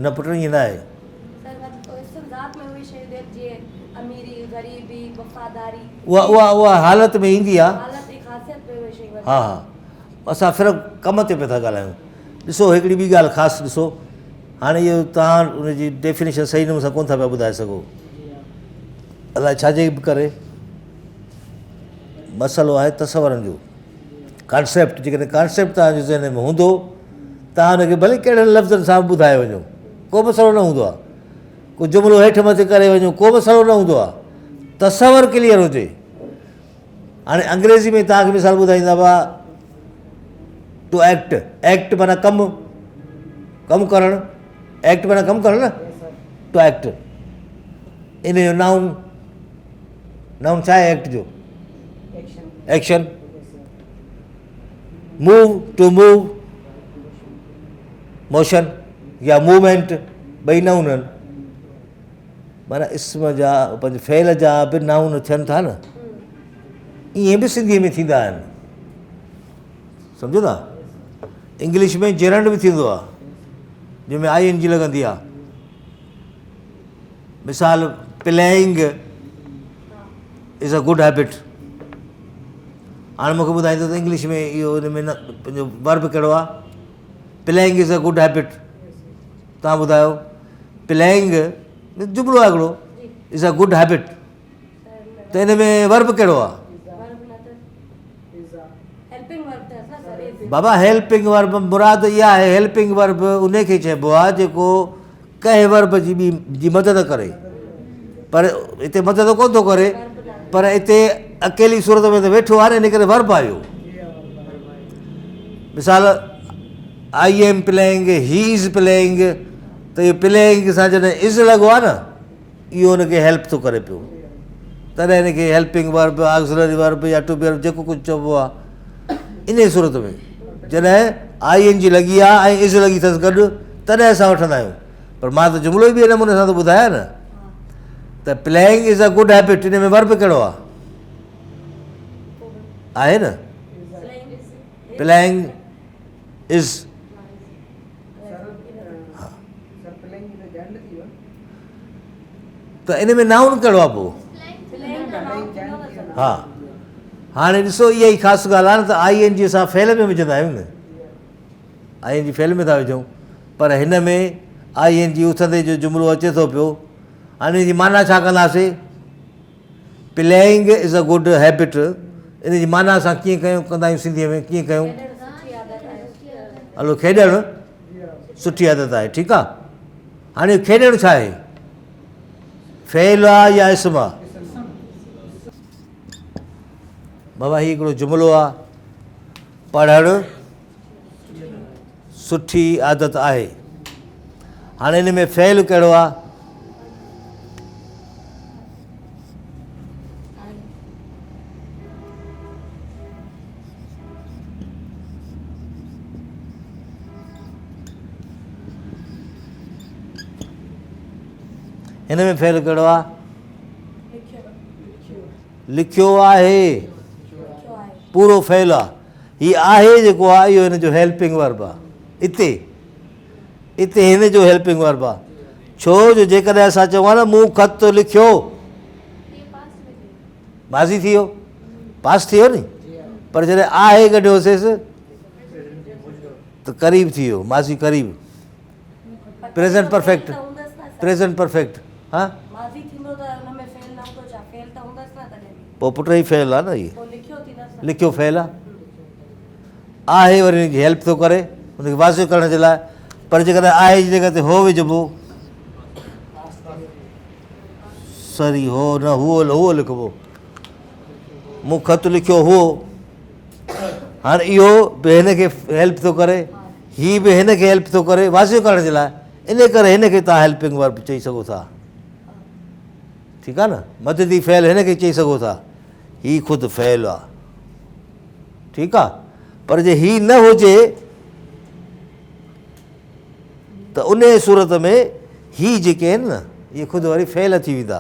نه پٽ ائين نه آهي. سر اسم ذات ۾ اهي شيون ڏين جيئن اميري، غريبي، وفاداري. اها اها اها حالت ۾ ايندي آ. حالت ۽ خاصيت ۾ اهي شيون ها ها اسان صرف ڪم تي پيا ٿا ڳالهايون. ڏسو هڪڙي ٻي ڳالهه خاص ڏسو هاڻي اهو توهان ان جي ڊيفينيشن صحيح نموني سان ڪونه ٿا پيا ٻڌائي سگهو. الائي ڇا جي به ڪري مسئلو آهي تصورن جو ڪانسيپٽ. جيڪڏهن ڪانسيپٽ توهان جي ذهن ۾ هوندو توهان ان کي ڀلي ڪهڙن لفظن سان به ٻڌائي وڃو ڪو مسئلو نه هوندو آهي. ڪو جملو هيٺ مٿي ڪري وڃو ڪو مسئلو نه هوندو آهي. تصور ڪليئر هجي. هاڻي انگريزي ۾ توهان کي مثال ٻڌائيندا هئا ٽو ايڪٽ، ايڪٽ معنيٰ ڪم، ڪم ڪرڻ، ايڪٽ معنيٰ ڪم ڪرڻ نه، ٽو ايڪٽ ان جو نائون، نائون ڇا آهي ايڪٽ جو؟ Action, move, to move, motion يا موومينٽ ٻئي نائون آهن. معنيٰ اسم جا پنهنجي فعل جا به نائون ٿين ٿا نه، ائين به سنڌيء ۾ ٿيندا آهن. سمجهو ٿا؟ انگلش ۾ جيرنڊ به ٿيندو آهي جنهن ۾ آئي اين جي لڳندي آهي. مثال playing is a good habit. هاڻي مونکي ٻڌائيندو ته انگلش ۾ اهو ان ۾ نه پنهنجو ورب ڪهڙو آهي؟ Playing is a good habit. توهان ٻڌايو پليئنگ جملو آهي هڪڙو از اي گڊ هيبٽ ته ان ۾ ورب ڪهڙو آهي؟ بابا هيلپنگ ورب مراد اها آهي هيلپنگ ورب ان کي چئبو آهي جيڪو ڪنهن ورب جي ٻي جي مدد ڪري، پر هتي مدد ڪونه ٿو ڪري، پر هتي اڪيلي صورت ۾ ته ويٺو آهي نه، ان ڪري ورب آيو. مثال I am playing, he is playing, ته اهو پليئنگ سان جڏهن از لڳو آهي نه، اهو ان کي هيلپ ٿو ڪري پيو. تڏهن هن کي هيلپنگ ورب، آگزلري ورب يا ٽو بي ورب جيڪو ڪجهه چئبو آهي. انهيء صورت ۾ جڏهن آء اين جي لڳي آهي ۽ از لڳي اٿس گڏ تڏهن اسان وٺندا آهيون. پر مان ته جملو ئي ٻئي نموني سان ٿو ٻڌايان نه ته playing is a good habit in ۾ verb ڪهڙو آهي؟ آهي نه پليئنگ از ته ان ۾ نائون ڪهڙو آهي پوء؟ ها هاڻي ڏسو اها ئي خاص ڳالهه آهي نه ته آئي اين جي اسان فعل ۾ وجهندا آهيون نه آئي اين جي فعل ۾ ٿا وجهون پر هن ۾ آئي اين جي اٿندي جو جملو اچي ٿو پيو هاڻي ان جي معنيٰ ڇا ڪنداسي playing is a good habit ان جي معنيٰ اسان ڪيئن ڪيون ڪندا آهيون سنڌيء ۾ ڪيئن ڪيون هلو کيڏڻ سٺي عادت آهي ٺيڪ آهي هاڻي کيڏڻ ڇا آهي فعل آ يا اسم آ بابا هي هڪڙو جملو آ پڙهڻ سٺي عادت آهي هاڻي ان ۾ فعل ڪهڙو آ هن ۾ فعل ڪهڙو آ؟ لکيو آهي. پورو فعل آ. هي آهي جيڪو آ اهو هن جو هيلپنگ ورب آ. اتي اتي هن جو هيلپنگ ورب آ. ڇو جو جيڪڏهن اسان چئون ها نه مون خط لکيو ماضي ٿي ويو پاس ٿي ويو ني پر جڏهن آهي ڳنڍيوسيس ته قريب ٿي ويو ماضي قريب پريزنٽ پرفيڪٽ پريزنٽ پرفيڪٽ ها ماضي ٿيندو ته ان ۾ فعل نه هوندو ڇا فعل ته هوندس نه تڏهن به پوء پٽ هي فعل آ نه هي پوء لکيو ٿيندس نه لکيو فعل آ آهي وري ان کي هيلپ ٿو ڪري ان کي واضح ڪرڻ جي لاء پر جيڪڏهن آهي جي جڳهه تي هو وجهبو سري هو نه هو هو لکبو مون خط لکيو هو هاڻ اهو به هن کي هيلپ ٿو ڪري هي به هن کي هيلپ ٿو ڪري واضح ڪرڻ جي لاء ان ڪري هن کي توهان هيلپنگ ورب چئي سگهو ٿا ٺيڪ آ نه مددي فعل هن کي چئي سگهو ٿا هي خود فعل آ ٺيڪ آ پر جي هي نه هجي ته ان صورت ۾ هي جيڪي آهن نه اهي خود وري فعل ٿي ويندا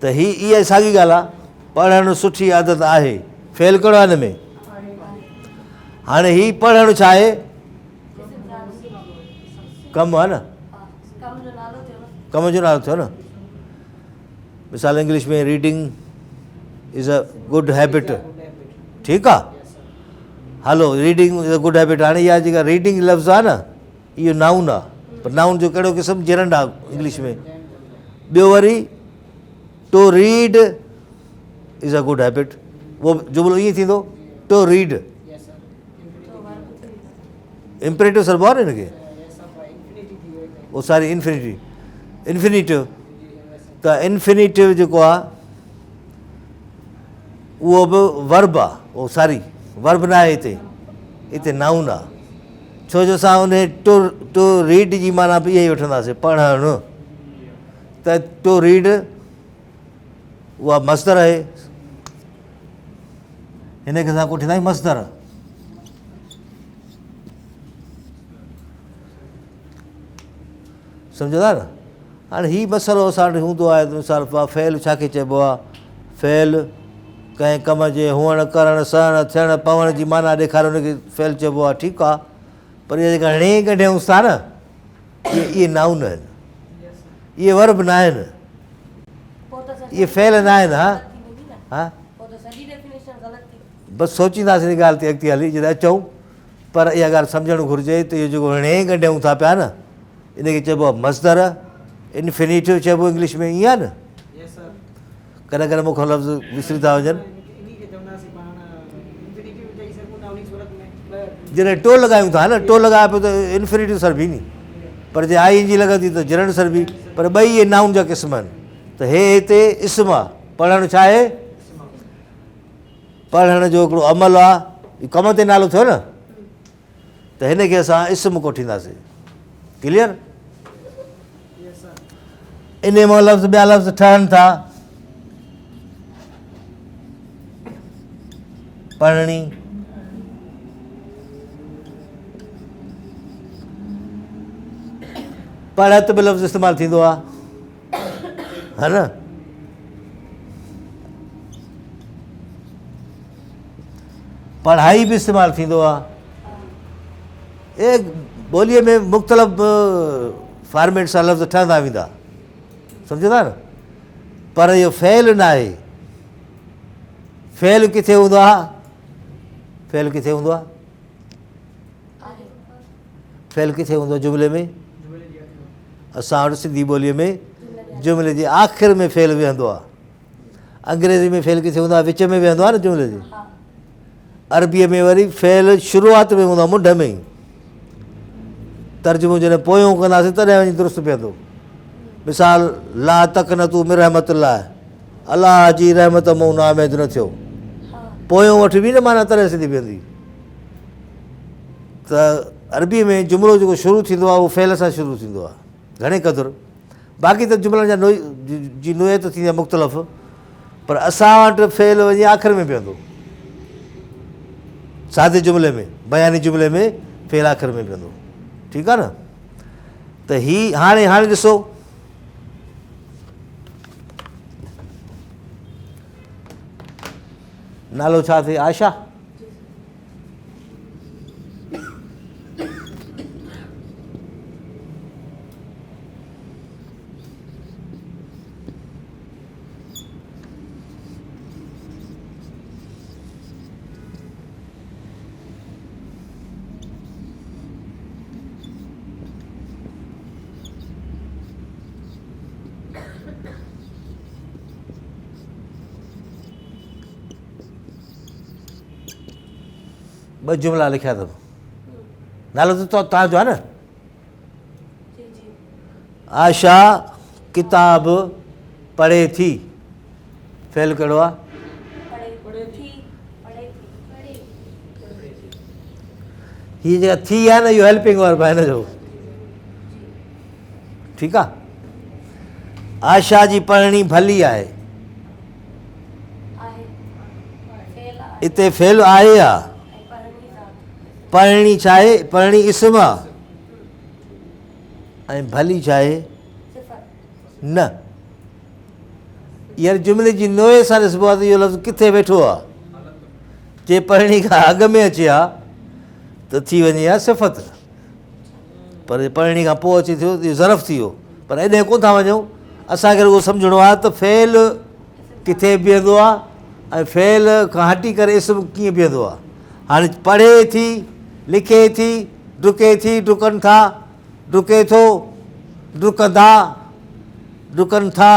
ته هي اها ساڳي ڳالهه آهي، پڙهڻ سٺي عادت آهي، فعل ڪهڙو آهي هن ۾؟ هاڻي هي پڙهڻ ڇا آهي؟ ڪم آهي نه، ڪم جو نالو ٿيو نه. مثال English ۾ reading is a good habit, ٺيڪ آهي، هلو reading is a good habit. هاڻي اها جيڪا ريڊنگ لفظ آهي نه اهو نائون آ پر نائون جو ڪهڙو قسم جيرنڊ آ انگلش ۾ ٻيو وري to read is a good habit اهو جملو ائين ٿيندو ٽو ريڊ امپريٽو سربو آ نه هن کي او ساري انفينيٽي انفينيٽو ته انفينيٽو جيڪو آ اهو به ورب آ او ساري ورب نه آهي هتي هتي نائون آ ڇو جو اسان ان ٽو ٽو ريڊ جي معنيٰ به اها ئي وٺنداسين پڙهڻ ته ٽو ريڊ اها مصدر آهي هن کي اسان ڪوٺيندا آهيون مصدر سمجھو ٿا نه هاڻي هي مسئلو اسان وٽ هوندو آهي ته مثال فعل ڇا کي چئبو آهي فعل ڪنهن ڪم جي هئڻ، ڪرڻ، سهڻ، ٿيڻ، پوڻ جي معنيٰ ڏيکاري ان کي فعل چئبو آهي ٺيڪ آهي پر اهي جيڪا ڻي ڳنڍيائونس ٿا نه اهي اهي نائون آهن اهي ورب نه آهن اهي فعل نه آهن ها ها بس سوچينداسين ان ڳالهه تي اڳتي هلي جڏهن اچون پر اها ڳالهه سمجهڻ گهرجي ته اهو جيڪو ڻي ڳنڍيائون ٿا پيا نه ان کي چئبو آهي مصدر انفينيٽو چئبو انگلش ۾ ائين آهي نه ڪڏهن ڪڏهن مون کان لفظ وسري ٿا وڃن. جڏهن ٽو لڳايون ٿا نه ٽو لڳايو پيو ته انفينيٽو سربي ني پر جي آء اين جي لڳندي ته جرنڊ سربي پر ٻئي اهي نائون جا قسم آهن ته هي هتي اسم آ پڙهڻ ڇا آهي پڙهڻ جو هڪڙو عمل آ ڪم تي نالو ٿيو نه ته هن کي اسان اسم ڪوٺينداسين. ڪليئر؟ انهي مان لفظ ٻيا لفظ ٺهن ٿا. پڙهڻي. پڙهت به لفظ استعمال ٿيندو آهي ها نه. پڙهائي به استعمال ٿيندو آهي. اي ٻوليء ۾ مختلف فارميٽ سان لفظ ٺهندا ويندا، سمجهو ٿا نه. پر اهو فعل نه آهي. فعل ڪٿي هوندو آهي؟ فعل ڪٿي هوندو آهي؟ فعل ڪٿي هوندو آهي جملي ۾؟ اسان وٽ سنڌي ٻوليء ۾ جملي جي آخر ۾ فعل ويهندو آهي. انگريزي ۾ فعل ڪٿي هوندو آهي؟ وچ ۾ ويهندو آهي نه جملي جي. عربيء ۾ وري فعل شروعات ۾ هوندو آهي، منڍ ۾ ئي. ترجمو جڏهن پويون ڪنداسين تڏهن وڃي درست پوندو. مثال لا تقنطوا من رحمت الله، الله جي رحمت مون نااميد نه ٿيو. پويون وٺبي نه معنيٰ تڏهن سڌي پوندي. ته عربيء ۾ جملو جيڪو شروع ٿيندو آهي اهو فعل سان شروع ٿيندو آهي گهڻي قدر. باقي ته جملن جا جي نوعيت ٿيندي آهي مختلف، پر اسان وٽ فعل وڃي آخر ۾ پوندو. سادي جملي ۾ بياني جملي ۾ فعل آخر ۾ پوندو. ٺيڪ آهي نه. ته هي هاڻي هاڻي ڏسو نالو ڇا اٿئي؟ آشا. ٻه جملا لکيا اٿم. نالو ته توهان جو آهي نه؟ آشا ڪتاب پڙهي ٿي. فعل ڪهڙو آهي؟ هي جيڪا ٿي آهي نه اهو هيلپنگ ورب آهي هن جو. ٺيڪ آهي. آشا جي پڙهڻي ڀلي آهي. اتي فعل آهي يا پڙهڻي ڇا آهي؟ پڙهڻي اسم آهي ۽ ڀلي ڇا آهي؟ نه. يار جملي جي نوعي سان ڏسبو آهي ته اهو لفظ ڪٿي ويٺو آهي. جي پڙهڻي کان اڳ ۾ اچي ها ته ٿي وڃي ها صفت، پر جي پڙهڻي کان پوء اچي ٿيو ته اهو ظرف ٿي ويو. پر ايڏانهن ڪونه ٿا وڃون، اسان کي رڳو سمجهڻو آهي ته فعل ڪٿي بيهندو آهي ۽ فعل کان هٽي ڪري اسم ڪيئن بيهندو آهي. هاڻي پڙهي ٿي، لکي ٿي، ڊڪي ٿي، ڊڪن ٿا، ڊڪي ٿو، ڊڪندا، ڊڪن ٿا،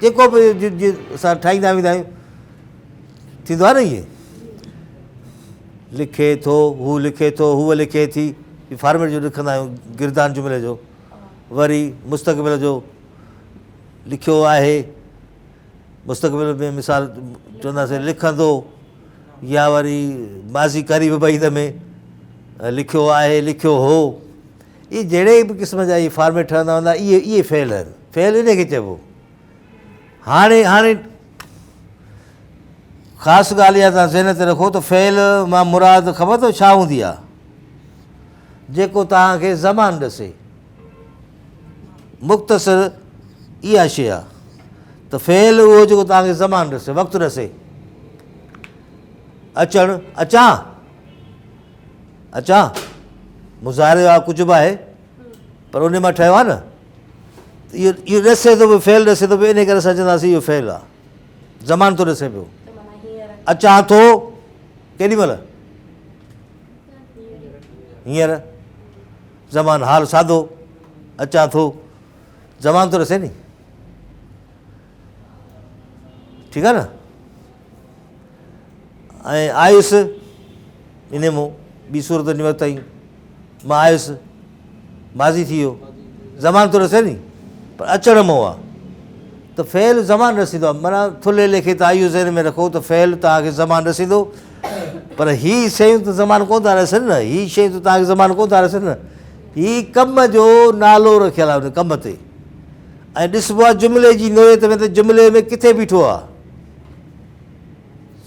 جيڪو به اسان ٺاهيندا ويندا آهيون ٿيندو آهي نه ائين. لکي ٿو، هو لکي ٿو، هوء لکي ٿي، هي فارميٽ جو لکندا آهيون گردان جملي جو. وري مستقبل جو لکيو آهي، مستقبل ۾ مثال چونداسين لکندو، يا وري ماضي قريب بعيد ۾ لکيو آهي، لکيو هو. اهي جهڙي به قسم جا اهي فارميٽ ٺهندا هوندا اهي اهي فعل آهن. فعل انهي کي چئبو. هاڻي هاڻي خاص ڳالهه اها توهان ذهن تي رکو ته فعل مان مراد خبر اٿو ڇا هوندي آهي؟ جيڪو توهان کي زمان ڏسي. مختصر اها شيء آهي ته فعل اهو جيڪو توهان کي زمان ڏسي، وقت ڏسي. اچڻ، اچان، اچان مضارع آهي ڪجهه به آهي پر ان مان ٺهيو آهي نه. اهو اهو ڏسي ٿو پيو، فعل ڏسي ٿو پيو، ان ڪري اسان چونداسين اهو فعل آهي، زمان ٿو ڏسي پيو. اچان ٿو ڪيڏي مهل؟ هينئر. زمان حال سادو، اچان ٿو، زمان ٿو ڏسي ني. ٺيڪ آهي نه. ۽ آيس انهي مون ٻي صورت ڏني ورتائين، مان آيس ماضي ٿي ويو، زمان ٿو رسي ني، پر اچڻ مون آ ته فعل زمان رسيندو آ. معنيٰ ٿلهي ليکي تان اهو ذهن ۾ رکو ته فعل توهان کي زمان رسيندو، پر هي شيون ته زمان ڪونه ٿا رسن نه، هي شيون ته توهان کي زمان ڪونه ٿا رسن نه. هي ڪم جو نالو رکيل آهي ان ڪم تي. ۽ ڏسبو آهي جملي جي نوعيت ۾ ته جملي ۾ ڪٿي بيٺو آهي.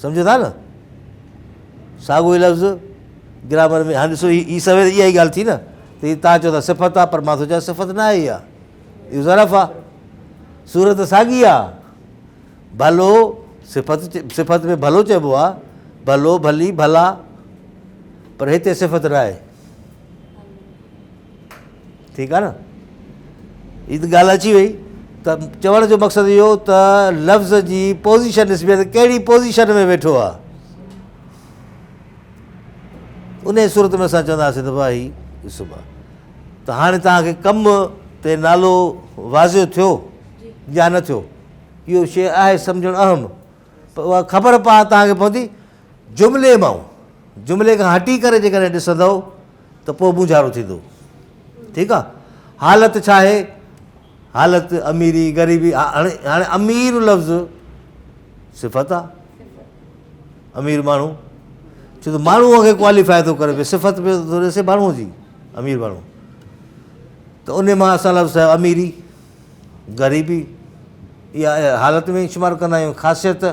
سمجهو ٿا نه؟ ساڳيو ئي لفظ گرامر ۾ هاڻي ڏسو هي سوير اها ئي ڳالهه ٿي نه ته هي توهان چئو ٿا صفت آهي پر مان ٿو چوان صفت نه آهي اها، اهو ظرف آهي. صورت ساڳي آهي. ڀلو صفت صفت ۾ ڀلو چئبو آهي، ڀلو، ڀلي، ڀلا، پر هتي صفت نه آهي. ٺيڪ آهي نه؟ هي ته ڳالهه اچي وئي ته چوڻ جو مقصد اهو ته لفظ جي پوزيشن ڏسبي آهي ته ڪهڙي پوزيشن ۾ ويٺو آهي. انهيء صورت ۾ اسان چونداسين ته ڀاء هي اسم آهي. ته هاڻي توهان کي ڪم تي نالو واضح ٿيو يا نه ٿيو؟ اهو شيء آهي سمجهڻ اهم، پر اها خبر پاڻ توهان کي پوندي جملي مان، جملي کان هٽي ڪري جيڪڏهن ڏسندؤ ته پوء مونجهارو ٿيندو. ٺيڪ آ. حالت ڇا آهي؟ حالت اميري غريبي، هاڻي هاڻي امير لفظ صفت آ، امير ماڻهو، ڇو ته ماڻهوء کي ڪواليفائي ٿو ڪري پيو، صفت پيو ٿو ڏسي ماڻهوء جي، امير ماڻهو، ته ان مان اسان لفظ ٺاهيو اميري، غريبي، اها حالت ۾ شمار ڪندا آهيون. خاصيت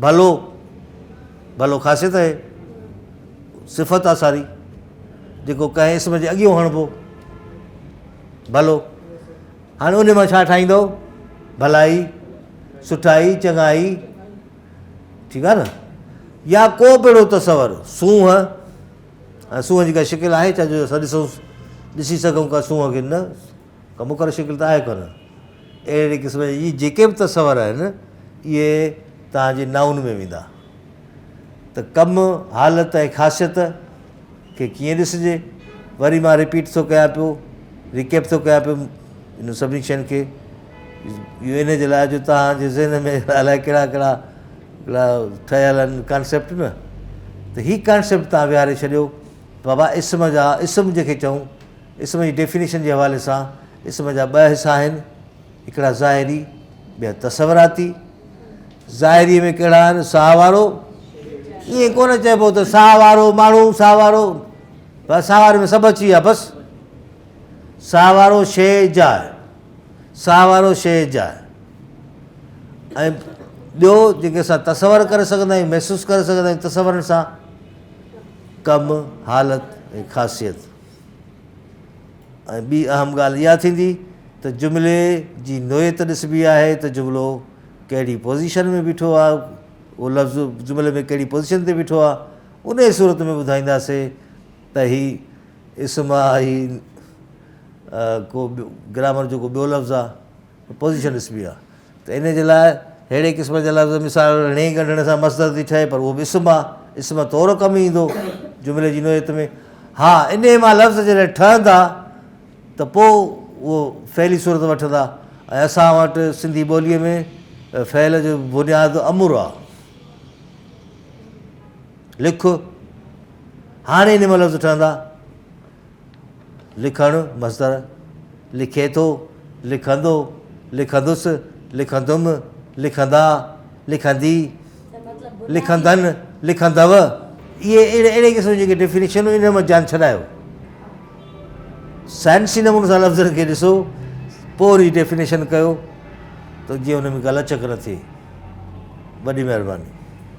ڀلو، ڀلو خاصيت آهي، صفت آ ساري، جيڪو ڪنهن اسم جي اڳيون هڻبو ڀلو. هاڻي ان مان ڇا ٺاهيندو؟ ڀلائي، سٺائي، چڱائي، ٺيڪ آ نه؟ يا ڪو به اهڙو تصور، سونهن، هاڻي سونهن جي ڪا شڪل آهي ڇا جو اسان ڏسون، ڏسي سگهون ڪا سونهن کي؟ نه، ڪا مقرر شڪل ته آهي ڪونه. اهڙي قسم جا اهي جيڪي به تصور آهن اهي توهان جي نائون ۾ ويندا. ته ڪم، حالت ۽ خاصيت کي ڪيئن ڏسجي؟ وري مان رپيٽ ٿو ڪيان پيو، ريڪيپ ٿو ڪيان پيو انهن سڀني شين کي، اهو ان جي لاء جو توهان جي ذهن ۾ الائي ڪهڙا ڪهڙا ڪهڙا ٺهيل آهن ڪانسيپٽ نه، ته هي ڪانسيپٽ توهان ويهاري ڇڏيو بابا اسم جا، اسم جنهن کي چئون، اسم جي ڊيفينيشن جي حوالي سان اسم جا ٻه حصا آهن، هڪڙا ظاهري ٻيا تصوراتي. ظاهريء ۾ ڪهڙا آهن؟ ساهه وارو، ائين ڪونه چئبو ته ساهه وارو ماڻهو، ساهه وارو، بس ساهه واري ۾ سڀ اچي ويا، بس ساهه وارو شيء جاء، ساهه وارو شيء جاء. ۽ ٻيو جيڪي اسان تصور ڪري سگهندا آهيون، محسوس ڪري سگهندا آهيون تصورن سان، ڪم، حالت ۽ خاصيت. ۽ ٻي اهم ڳالهه اها ٿيندي ته جملي جي نوعيت ڏسبي آهي ته جملو ڪهڙي پوزيشن ۾ بيٺو آهي، اهو لفظ جملي ۾ ڪهڙي پوزيشن تي بيٺو آهي، انهيء صورت ۾ ٻڌائينداسين ته هي اسم آهي، هي ڪو گرامر جو ڪو ٻيو لفظ آهي. پوزيشن ڏسبي آهي ته انهيء جي لاء ههڙي قسم جا لفظ مثال ڻي ڳنڍڻ سان مصدر ٿي ٺهي پر اهو به اسم آهي، اسم طور ڪم ايندو جملي جي نوعيت ۾. ها انهيء مان لفظ جڏهن ٺهندا ته پوء اهو فعلي صورت وٺندا ۽ اسان وٽ سنڌي ٻوليء ۾ فعل جو بنياد امر آهي. لک، هاڻي انهيء مان لفظ ٺهندا. لکڻ، مصدر، لکي ٿو، لکندو، لکندس، لکندم، لکندا، لکندي، لکندن، لکندؤ. اهي اهڙي اهڙي قسم جون جيڪي ڊيفينيشنون انهن مان جان ڇڏايو. سائنسي نموني سان لفظن کي ڏسو پوء وري ڊيفينيشن ڪيو ته جيئن ان ۾ ڪا لچڪ نه ٿئي. وڏي مهرباني.